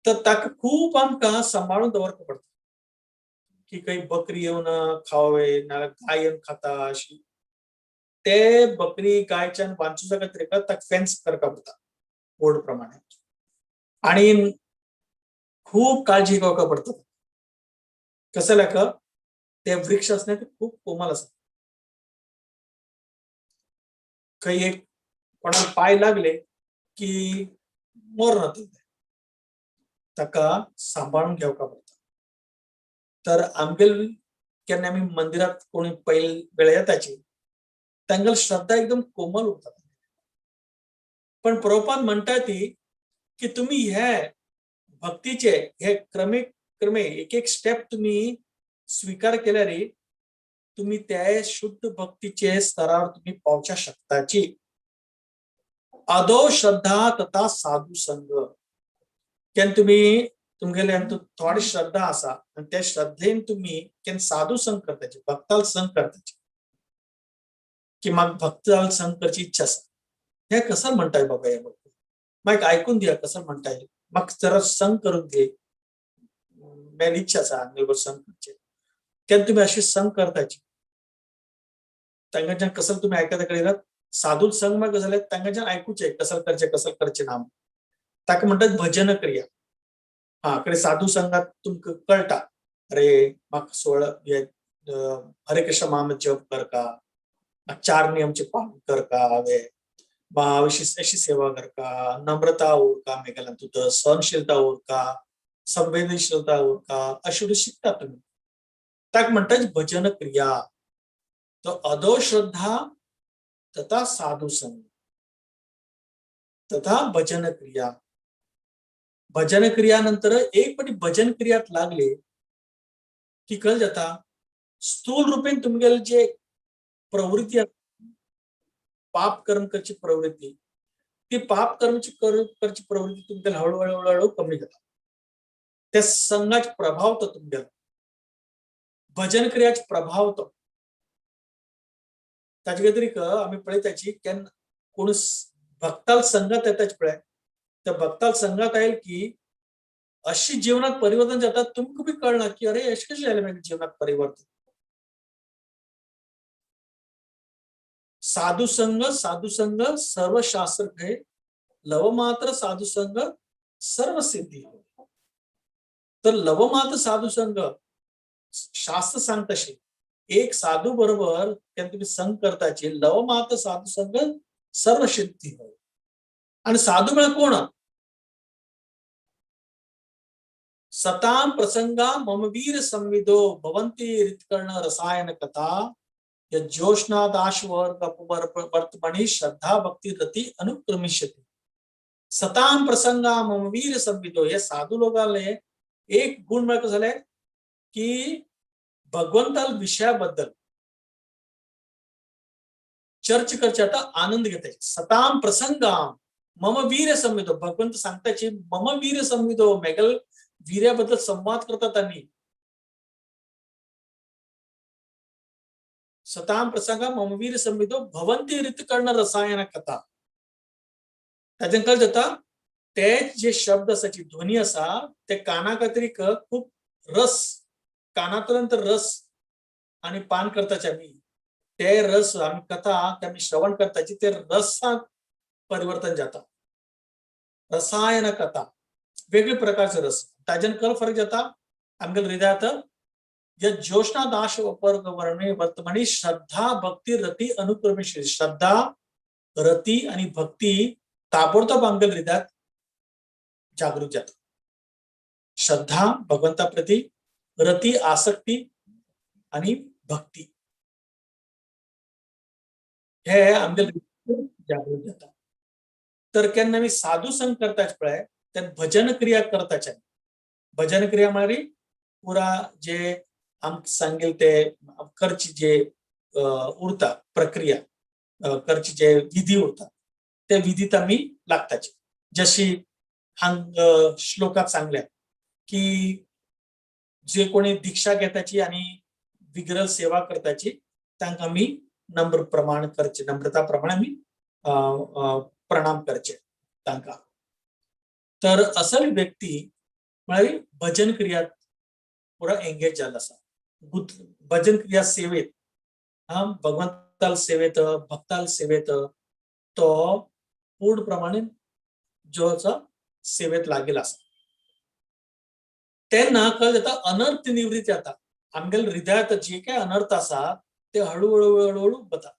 तर ताका खूब आमकां सांबाळून दवरपाक पडटा की काही बकरी येवन खावे नाल्यार गाय येवन खाता अशी, ते बकरी गायच्यान वांचूच्या खातीर ताका फेन्स करपाक पडटा बोर्ड प्रमाणे, आणि खूब काळजी घेवपाक पडटा. कसं जाल्यार ते वृक्ष आसले ते खूब कोमल आसा, खंय एक कोणाक पाय लागले की मरना, ताका सांबाळून घेवपाक पडटा. तर आमगेल केन्ना आमी मंदिरात कोणी पयल वेळ येताची, तांगेली श्रद्धा एकदम कोमल उरता. पण प्रभुपाद म्हणटा ती की तुम्ही हे भक्तीचे हे क्रमे क्रमे एक एक स्टेप तुम्ही स्वीकार केल्यार तुम्ही त्या शुद्ध भक्तीचे स्तरावर तुम्ही पावच्या शकताची. अदो श्रद्धा तथा साधू संग. केन्ना तुम्ही तुमगेले थोडी श्रद्धा आसा आणि त्या श्रद्धेन तुम्ही केन्ना साधू संग करताची, भक्ताल संग करताची की म्हाका भक्ताल संग करची इच्छा आसा. हे कसं म्हणताय बाबा हे भक्त, म्हाका आयकून दिया कसं म्हणताय, म्हाका जरा संग करून दे, मेन इच्छा आसा आमगेलो संग करचे. केन्ना तुम्ही अशी संग करताची तांकां कसं तुम्ही आयकता कळयलात. साधू संग मागीर जाल्यार तांकां आयकुचें कसं करचें कसं करचें ना, ताका म्हणटात भजन क्रिया. हा कडे साधू संघात तुमकां कळटा, अरे म्हाका 16 हरे कृष्ण महामंत्र जप करका, 4 नियमचे पालन करका, हांवें अशी सेवा करका, नम्रता उरका, मेगेल्यान तुका सहनशीलता उरका, संवेदनशीलता उरका, अशें शिकता तुमी. ताका म्हणटात भजन क्रिया. तो अदो श्रद्धा तथा साधू संग तथा भजन क्रिया. भजन क्रिया नंतर एक पटी भजन क्रियात लागले की कळ जाता स्थूल रूपेन तुमगेले जे प्रवृत्ती पाप कर्म करची प्रवृत्ती, ती पाप कर्मची करची प्रवृत्ती तुमगेले हळूहळू हळूहळू कमी जाता. त्या संघाचे प्रभाव तो तुमगेलो भजन क्रियाचे प्रभाव तो ताजे खातीर आमी पळयताची केन्ना कोण भक्ताल संघात येताच पळय, त्या भक्ताल संघात आयल की अशी जीवनात परिवर्तन जाता, तुमकां बी कळना की अरे अशें कशें जालें म्हाज्या जीवनात परिवर्तन. साधू संघ साधू संघ सर्व शास्त्र कहे, लवमात्र साधू संघ सर्व सिद्धी हो. तर लवमात्र साधू संघ शास्त्र सांगतशे एक साधू बरोबर केन्ना तुम्ही संग करताची लवमात्र साधू संघ सर्व सिद्धी हो. आणि साधू म्हळ्यार कोण? सताम प्रसंगा मम वीर संविदो भवंती रितकर्ण रसायन कथा यज्ञोष्णादाश्वर वर्तमणि श्रद्धा भक्ती रती अनुक्रमिष्यति. सताम प्रसंगा मम वीर संविदो, हे साधू लोकांले एक गुण म्हळ्यार कसं जालें की भगवंताल विषयाबद्दल चर्च करचे आता आनंद घेते. सताम प्रसंगाम मम वीर संविदो, भगवंत सांगताची मम वीर संविदो, मेगल वीर्याबद्दल संवाद करतात आणि सताम प्रसंगा मम वीर संविदो भवंती ऋतकर्ण रसायन कथा. ताजें कळ जाता ते जे शब्द आसा ध्वनी आसा ते काना खातीर खूब रस, कानांतल्यान तर रस आणि पान करताचे आमी ते रस आमी कथा ते आमी श्रवण करताची ते रसांत परिवर्तन जाता. रसायन कथा वेगळे प्रकारचे रस ताजेन कल फरक जाता आमगेले हृदयात. ज्योष्णा दाश वर्णे वर्तमानी श्रद्धा भक्ती रती अनुक्रमिष्य. श्रद्धा रती आणि भक्ती ताबडतोब आमगेले हृदयात जागृत जाता. श्रद्धा भगवंताप्रती, रती आसक्ती आणि भक्ती हे आमगेले जागृत जाता. तर केन्ना आमी साधू संग करताच पळय तेन्ना भजन क्रिया करताच. भजन क्रिया म्हळ्यार पुरा जे आमकां सांगेल ते करची जे उरता प्रक्रिया, करची जे विधी उरता ते विधीत आमी लागताचे. जशी हांग श्लोकात सांगल्या की जे कोणी दीक्षा घेताची आणि विग्रह सेवा करताची तांकां आमी नम्र प्रमाण करचे, नम्रता प्रमाणे आमी प्रणाम करचे तांकां. तर असल व्यक्ती म्हळ्यार भजन क्रिया पुरा एंगेज जाल्लो आसा. भजन क्रिया सेवेत, हा भगवंताल सेवेत, भक्ताल सेवेत तो पूर्ण प्रमाणे जो आसा सेवेत लागेल आसा. तेन्ना कळ जाता अनर्थ निवृत्ती जाता. आमगेले हृदयात जे काय अनर्थ आसा ते हळूहळू हळूहळू वता.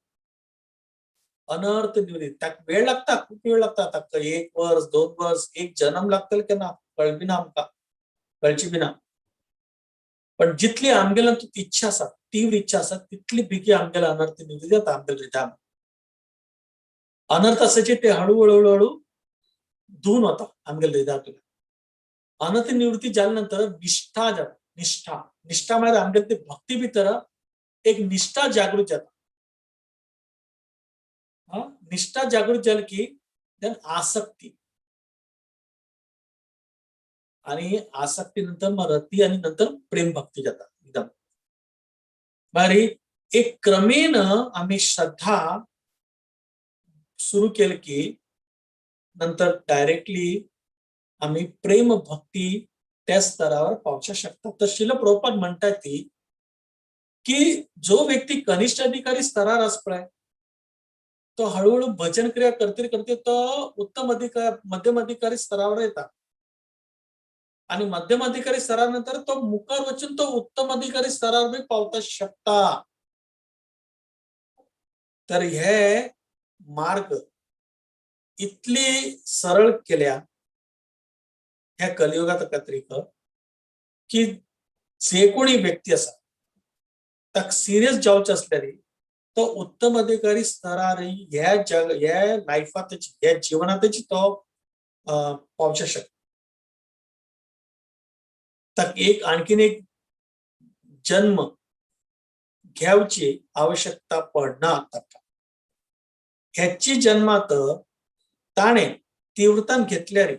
अनर्थ निवृत्ती ताका वेळ लागता, खूप वेळ लागता ताका, 1 वर्स 2 वर्स, 1 जन्म लागतले केन्ना कळबी ना आमकां, कळची बी ना. पण जितली आमगेल्या इच्छा आसा, तीव्र इच्छा आसा, तितली बेगीन आमगेल्या अनर्थ निवृत्ती जाता आमगेल्या हृदयान. अनर्थ असायचे ते हळूहळू हळूहळू धुवून वता आमगेल्या हृदयातून. अनर्थ निवृत्ती जाल्या नंतर निष्ठा जाता. निष्ठा, निष्ठा म्हळ्यार आमगेले ते भक्ती भितर एक निष्ठा जागृत जाता. निष्ठा जागृत जाली की देन आसक्ती, आणि आसक्ती नंतर मग रती आणि नंतर प्रेम भक्ती जाता एकदम बारी. एक क्रमेण आम्ही श्रद्धा सुरू केलं की नंतर डायरेक्टली आम्ही प्रेम भक्ती त्या स्तरावर पोहोचू शकतात. तर श्रील प्रभुपाद म्हणतात ती की जो व्यक्ती कनिष्ठ अधिकारी स्तरावर असपळाय तो हळूहळू भजन क्रिया करते करते तो उत्तम अधिकार मध्यम अधिकारी स्तरावर येतात, आणि मध्यम अधिकारी स्तरानंतर तो मुखार वचून तो उत्तम अधिकारी स्तरावर बी पावता शकता. तर हे मार्ग इतली सरळ केल्या ह्या कलियुगात कत्रिक की जे कोणी व्यक्ती आसा ताका सिरियस जावचें आसल्यार तो उत्तम अधिकारी स्तरार ह्या जग ह्या लायफातच ह्या जिवनातच तो पावचें शकता. ताका एक आणखीन एक जन्म घेवची आवश्यकता पडना ताका. ह्याची जन्मात ताणें तीव्रतान घेतल्यार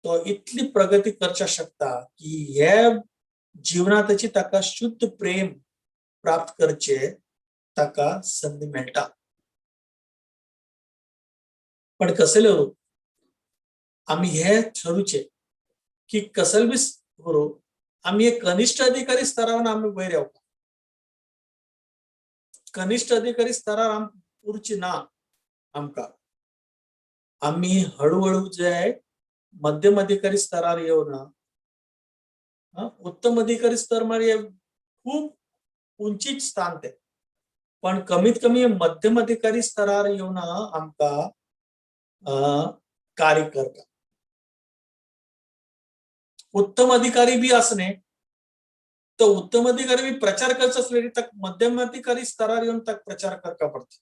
तो इतली प्रगती करच्या शकता की ह्या जीवनातची ताका शुद्ध प्रेम प्राप्त करचे ताका संदी मेळटा. पण कसले उरूं आमी हे ठरूचे की कसल बी उरूं आमी एक कनिष्ठ अधिकारी स्तरावर आमी वयर येवपा. कनिष्ठ अधिकारी स्तरार आम उरची ना आमकां. आमी हळूहळू जे मध्यम अधिकारी स्तरार येवन उत्तम अधिकारी स्तर म्हळ्यार खूब उंचीच स्थान ते, पण कमीत कमी मध्यम अधिकारी स्तरार येवन आमकां कार्य करता. उत्तम अधिकारी बी आसने तर उत्तम अधिकारी बी प्रचार करचो आसले ताका मध्यम अधिकारी स्तरार येवन ताका प्रचार करपा पडटा.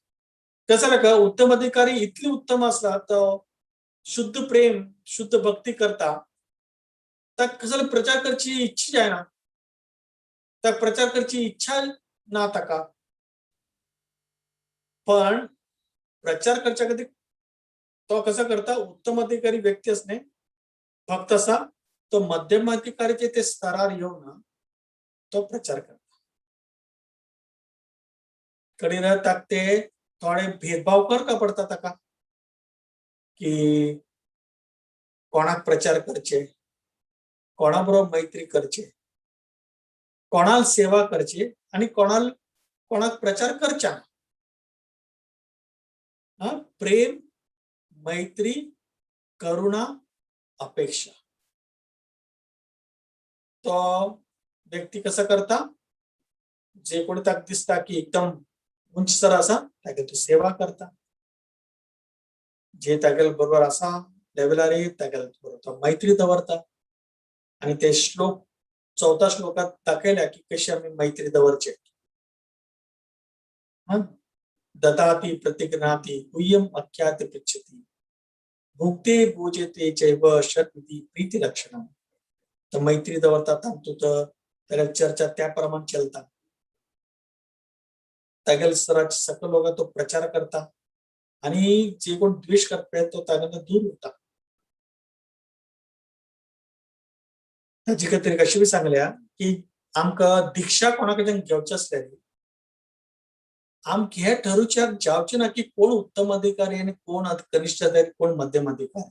कसं जाका उत्तम अधिकारी इतली उत्तम आसता तो शुद्ध प्रेम शुद्ध भक्ती करता, ताका कसो प्रचार करची इच्छा जायना, ताका प्रचार करची इच्छा ना ताका. पण प्रचार करच्या खातीर तो कसो करता, उत्तम अधिकारी व्यक्ती आसने भक्त आसा तो मध्यम अधिकारीचे ते स्तरार येवन तो प्रचार करता. कडे ताका ते थोडे भेदभाव करता पडटा ताका की कोणाक प्रचार करचे, कोणा बरोबर मैत्री करचे, कोणाल सेवा करची आणि कोणाल कोणाक प्रचार करच्या. प्रेम मैत्री करुणा अपेक्षा. तो व्यक्ती कसं करता, जे कोणी ताका दिसता की एकदम उंच स्तर आसा ताका तो सेवा करता, जे तागेले बरोबर आसा लेवलार तागेले बरोबर तो मैत्री दवरता. आणि ते श्लोक चौथा श्लोकात दाखयल्या की कशी आमी मैत्री दवरचे. ददाती प्रतिगृह्णाति गुह्यम आख्याति पृच्छति भुंक्ते भोजयते चैव षड्विधि प्रीती लक्षणम. तर मैत्री दवरता तातूंत तागेली चर्चा त्या प्रमाण चलता, तागेले स्तराचे सकल लोकां तो प्रचार करता आणि जे कोण द्वेष करता तो तागेलो दूर उरता. ताजे खातीर अशें बी सांगल्या की आमकां दीक्षा कोणा कडल्यान घेवची आसल्यार आमकां हें ठरोवच्याक जावचें ना की कोण उत्तम अधिकारी आनी कोण कनिष्ठ अधिकारी कोण मध्यम अधिकारी.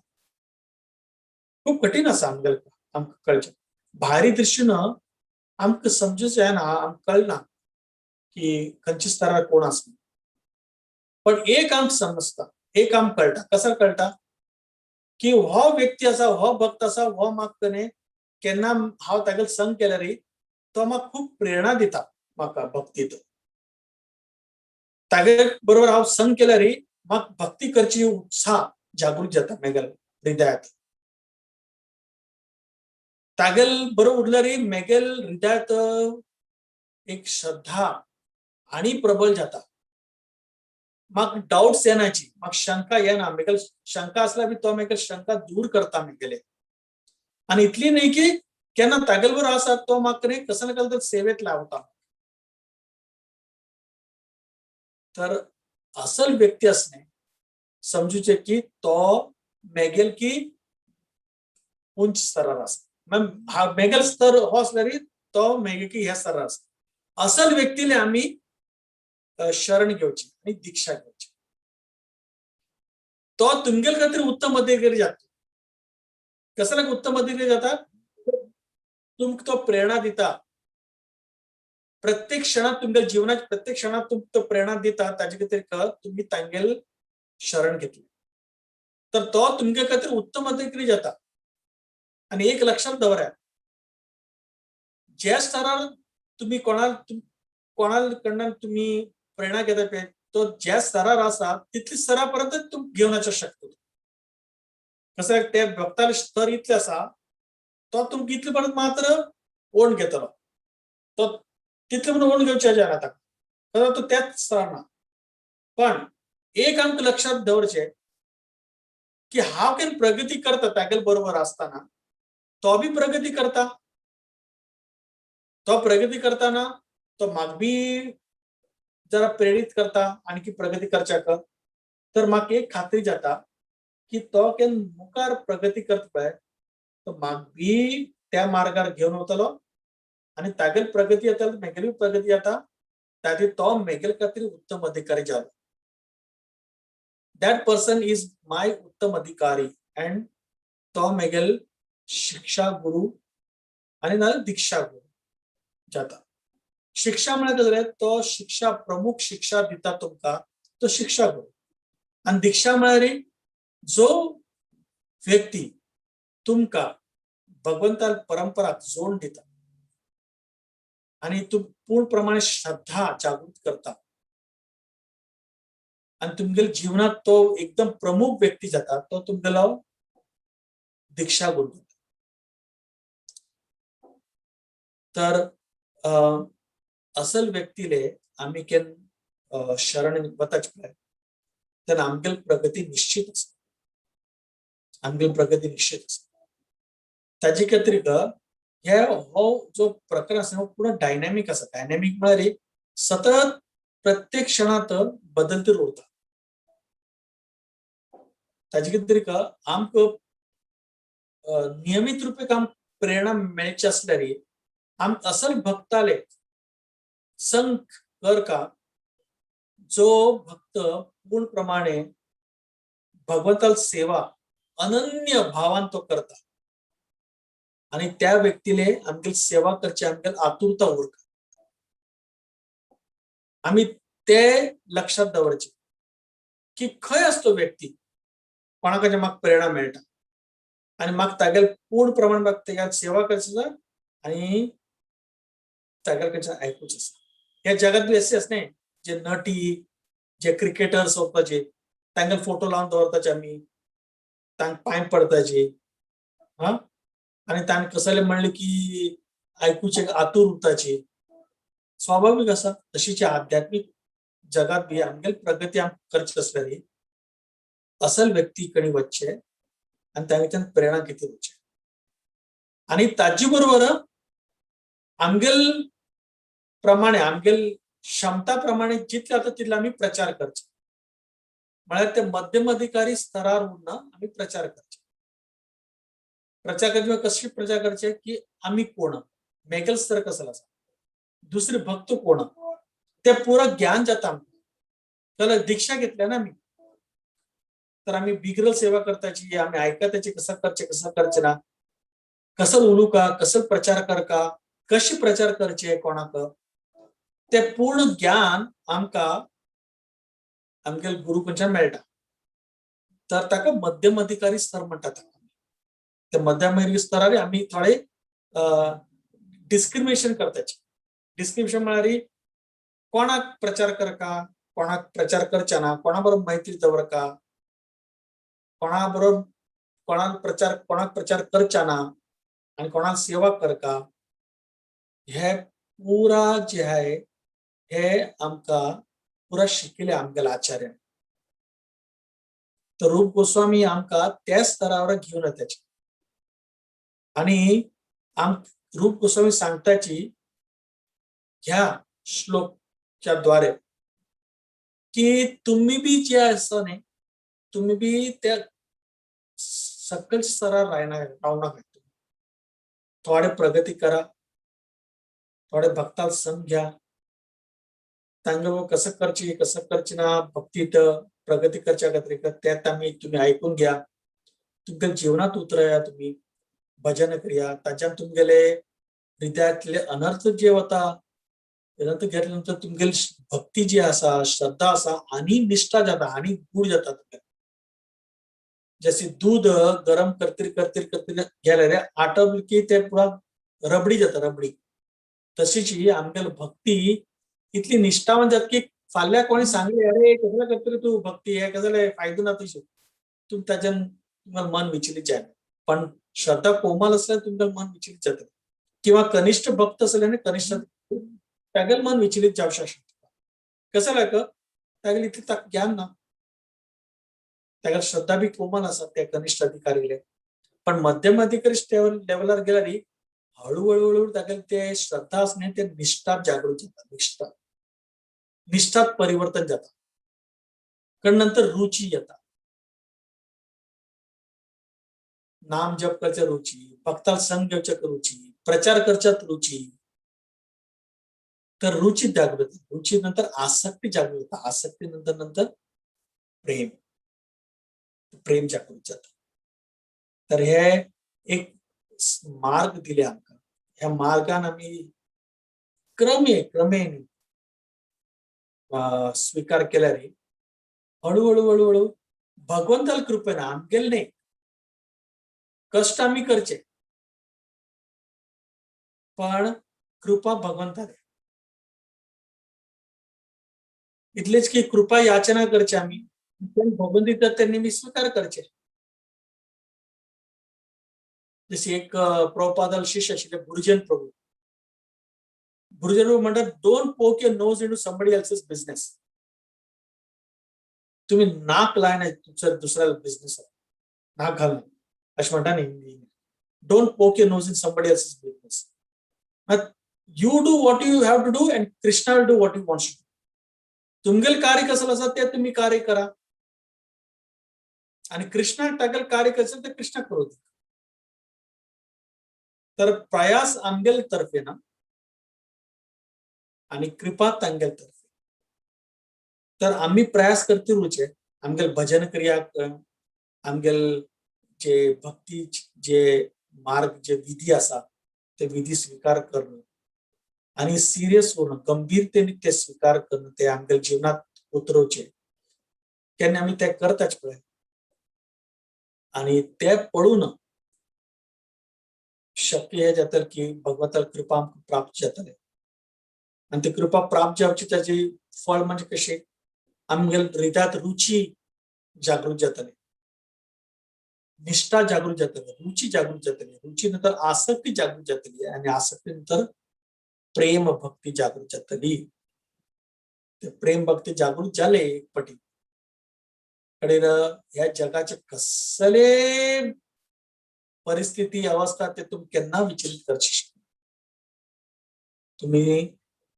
खूब कठीण आसा आमगेलें आमकां कळचें. भायरी दृश्टीन आमकां समजूंक जायना, आमकां कळना की खंयच्या स्तरार कोण आसा. पण एक आमकां समजता, एक आमकां कळटा. कसो कळटा की हो व्यक्ती आसा, हो भक्त आसा, हो म्हाका न्ही केन्ना हांव तागेलो संग केल्यार तो म्हाका खूब प्रेरणा दिता म्हाका भक्तीत. तागे बरोबर हांव संग केल्यार म्हाका भक्ती करची उत्साह जागृत जाता मेगेल्या हृदयात. तागेल बरोबर उरल्यार मेगेल हृदयात एक श्रद्धा आणि प्रबल जाता. म्हाका डावट्स येनाची, म्हाका शंका येना. मेगेल शंका आसल्यार बी तो मेगेल शंका दूर करता मेगेले. आनी इतली न्ही की केन्ना तागेल बरोबर आसा तो म्हाका न्ही कसो ना कसो तर सेवेत लावता. तर असल व्यक्ती असणे समजूचे की तो मेगेल की उंच स्तरार आसा. मेगेल स्तर हो आसल्यार तो मेगेल की ह्या स्तरार आसा. असल व्यक्तीले आमी शरण घेवची आनी दीक्षा घेवची. तो तुमगेल खातीर उत्तम अधिकारी जाता. कसो लागून उत्तम अधिकारी जाता? तुमकां तो प्रेरणा दिता. प्रत्येक क्षणात तुमच्या जीवनात प्रत्येक क्षणात तुमकां तो प्रेरणा दिता. ताजे खातीर तुमी तांगेल शरण घेतले तर तो तुमगे खातीर उत्तम अधिकारी जाता. आनी एक लक्षात दवरात, ज्या स्तरार तुमी कोणा कडल्यान तुमी प्रेरणा घेता पळय, तो ज्या स्तरार आसा तितले स्तरा पर्यंत तुम घेवन वचूंक शकता. कसं ते भक्ताले स्तर इतले आसा तो तुमकां इतले पर्यंत मात्र ओण घेतलो, तो तितले म्हणून ओण घेवचे जायना ताका, कारण तो त्याच स्तरार ना. पण एक आमकां लक्षात दवरचें की हांव केन्ना प्रगती करता तागेले बरोबर आसतना तो बी प्रगती करता. तो प्रगती करताना तो म्हाका बी जरा प्रेरीत करता आणखी प्रगती करच्याक. तर म्हाका एक खात्री जाता की तो केन्ना मुखार प्रगती करता पळय तो म्हाका बी त्या मार्गार घेवन वतलो आनी तागेली प्रगती जाता, मेगेली प्रगती जाता. ताजे तो मेगेले खातीर उत्तम अधिकारी जालो. That person is my उत्तम अधिकारी अँड तो मेगेल शिक्षा गुरु आनी नाजाल्यार दीक्षा गुरु जाता. शिक्षा म्हळ्यार कशें जालें, तो शिक्षा प्रमुख शिक्षा दिता तुमकां, तो शिक्षा गुरु. आनी दीक्षा म्हळ्यार जो व्यक्ती तुमकां भगवंता परंपरा जोड दिता आनी तूं पूर्ण प्रमाणे श्रद्धा जागृत करता आनी तुमगेल्या जीवनात तो एकदम प्रमुख व्यक्ती जाता, तो तुमगेलो दीक्षा गुरु जाता. तर असल व्यक्तीले आमी केन्ना शरण वताच पळय तेन्ना आमगेली प्रगती निश्चित आसा, आमगेली प्रगती निश्चित आसा. ताजे खातीर हे हो जो प्रकार आसा हो पूर्ण डायनॅमीक आसा. डायनॅमीक म्हळ्यार सतत प्रत्येक क्षणात बदलत उरता. ताजे खातीर आमकां नियमीत रुपे आमकां प्रेरणा मेळची आसल्यार आम असल भक्ताले संग कर का जो भक्त पूर्ण प्रमाणे भगवंताल सेवा अनन्य भावान तो करता आणि त्या व्यक्तीले आमगेली सेवा करची आमगेली आतुरता उरता. आमी ते लक्षात दवरचे की खंय आसतो व्यक्ती कोणाकडे म्हाका प्रेरणा मेळटा आनी म्हाका तागेले पूर्ण प्रमाण म्हाका तेगेली सेवा करची आसा आनी तागेले कडच्यान आयकुचें आसा. ह्या जगात बी अशें आसा न्ही, जे नटी जे क्रिकेटर्स वचपाचे तांगेले फोटो लावन दवरताचे आमी, तांकां पांय पडताचे हा, आनी तांकां कसले म्हणलें की आयकुचे आतूर उरताची. स्वाभावीक आसा. तशीच आध्यात्मीक जगात बी आमगेली प्रगती आमकां करची आसल्यार असल व्यक्ती कडेन वचचें आनी तांच्यान प्रेरणा घेती वचचें आनी ताजे बरोबर आमगेल प्रमाणे आमगेल क्षमता प्रमाणे जितले जाता तितले आमी प्रचार करचे. म्हळ्यार ते मध्यम अधिकारी स्तरार उरना आमी प्रचार करचे. प्रचार करचे कशी प्रचार करचे की आमी कोण, मेगेल स्तर कसलो आसा, दुसरे भक्त कोण, ते पुरा ज्ञान जाता आमकां. जाल्यार दीक्षा घेतल्या ना आमी, तर आमी बिग्रल सेवा करताची, आमी आयकताची कसं करचे कसं करचे ना, कसं उलू का, कसं प्रचार कर का, कशी प्रचार करचे कोणाक, ते पूर्ण ज्ञान आमकां आमगेले गुरु खंयच्यान मेळटा. तर ताका मध्यम अधिकारी स्तर म्हणटात. त्या मध्यम अधिकारी स्तरार आमी थोडे डिस्क्रिमिनेशन करताचे. डिस्क्रिमिनेशन म्हळ्यार कोणाक प्रचार करका, कोणाक प्रचार करचे ना, कोणा बरोबर मैत्री दवरका, कोणा बरोबर कोणाक प्रचार, कोणाक प्रचार करचा ना आनी कोणाक सेवा करका, हे पुरा जे आहे हे आमकां पुरा शिकयले आमगेल्या आचार्यान. तर रूप गोस्वामी आमकां त्याच स्तरावर घेवन येताची आणि आम रूप गोस्वामी सांगताची ह्या श्लोकच्या द्वारे की तुम्ही बी जे आसा न्ही, तुम्ही बी त्या सकल स्तरार रायना, रावना नाका. थोडे प्रगती करा, थोडे भक्ताल संग घ्या, तांगे कसं करची कसं करची ना भक्तीत प्रगती करच्या खातीर त्यात आमी तुम्ही ऐकून घ्या, तुमच्या जीवनात उतरया, तुम्ही भजन करूया, ताच्यान तुमगेले हृदयातले अनर्थ जे वता अनर्थ घेतल्यानंतर तुमगेली भक्ती जी आसा, श्रद्धा आसा आणि निष्ठा जाता आणि गूढ जाता तुमगेले. जशी दूध गरम करतील करतील करतील गेले रे आटवली की ते पुरा रबडी जाता, रबडी. तशीच ही आमगेली भक्ती इतली निष्ठावान जात की फाल्यां कोणी सांगले अरे कसले करतले तू भक्ती हे कसले फायदो ना तुझे, तुम ताच्यान तुम्हाला मन विचलित जायना. पण श्रद्धा कोमल असल्यार तुमकां मन विचलित जातलें, किंवा कनिष्ठ भक्त असले न्ही, कनिष्ठ तागेलें मन विचलित जावंक शकता. कसं लायक तागेलें इतलें ज्ञान ना, तागेली श्रद्धा बी कोमल आसा त्या कनिष्ठ अधिकारीले. पण मध्यम अधिकारी लेवलार गेल्यार हळूहळू हळूहळू तागेले ते श्रद्धा आसा न्ही ते निष्ठा जागृत जाता, निष्ठा निष्ठात परिवर्तन जाता, कारण नंतर रुची येता, नाम जप करच्या रुची, भक्ताल संग घेवच्या रुची, प्रचार करच्यात रुची. तर रुची जागृत, रुची नंतर आसक्ती जागृत होता, आसक्ती नंतर नंतर प्रेम, प्रेम जागृत जाता. तर हे एक मार्ग दिले आमकां, ह्या मार्गान आमी क्रमे क्रमेन स्वीकार केल्यार हळूहळू हळूहळू भगवंताल कृपेन, आमगेले न्ही, कष्ट आमी करचे पण कृपा भगवंताले. इतलेच की कृपा याचना करचे आमी, पण भगवंत दितात त्यांनी मी स्वीकार करचे. जशी एक प्रभुपादाल शिष्य आशिल्ले गुरुजन प्रभू, गुरुजन प्रभू म्हणटात don't poke your nose into somebody else's business. तुम्ही नाक लायना तुमच्या दुसऱ्या बिझनेस, नाक घालना अशें म्हणटा न्ही, don't poke your nose in somebody else's business. You do what you have to do and Krishna will do what you want to do. तुमगेल कार्य कसं आसा ते तुम्ही कार्य करा आणि कृष्णा तागेल कार्य कसं ते कृष्णा करू दे. तर प्रयास आमगेल तर्फे ना आणि कृपा तांगेल तर्फे. तर आम्ही प्रयास करते रुचे आमगेल भजन क्रिया, आमगेल जे भक्ती जे मार्ग जे विधी आसा ते विधी स्वीकार करणं आणि सिरियस होणं, गंभीरतेने ते स्वीकार करणं, ते आमगेल जीवनात उतरवचे केन्ना आमी ते करताच पळय आणि ते पळून शक्य हे जातलें की भगवंताल कृपा आमकां प्राप्त जातले. आणि ती कृपा प्राप्त जावची ताची फळ म्हणजे कशें आमगेल हृदयात रुची जागृत जातली, निष्ठा जागृत जातली, रुची जागृत जातली, रुची नंतर आसक्ती जागृत जातली आणि आसक्ती नंतर प्रेम भक्ती जागृत जातली. ते प्रेम भक्ती जागृत जाले एक पटी कडेन ह्या जगाचे कसले परिस्थिती अवस्था ते तुमी केन्ना विचलित करचे शकना. तुम्ही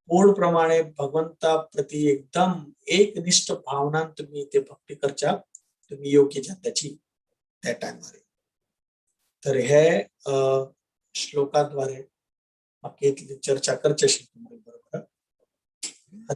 पूर्णप्रमाणे भगवंता प्रती एकदम एकनिष्ठ भावनान तुम्ही ते भक्ती करच्या तुम्ही योग्य जात्याची त्या टायमार. तर हे श्लोकाद्वारे म्हाका इतली चर्चा करची आशिल्ली तुमचे बरोबर.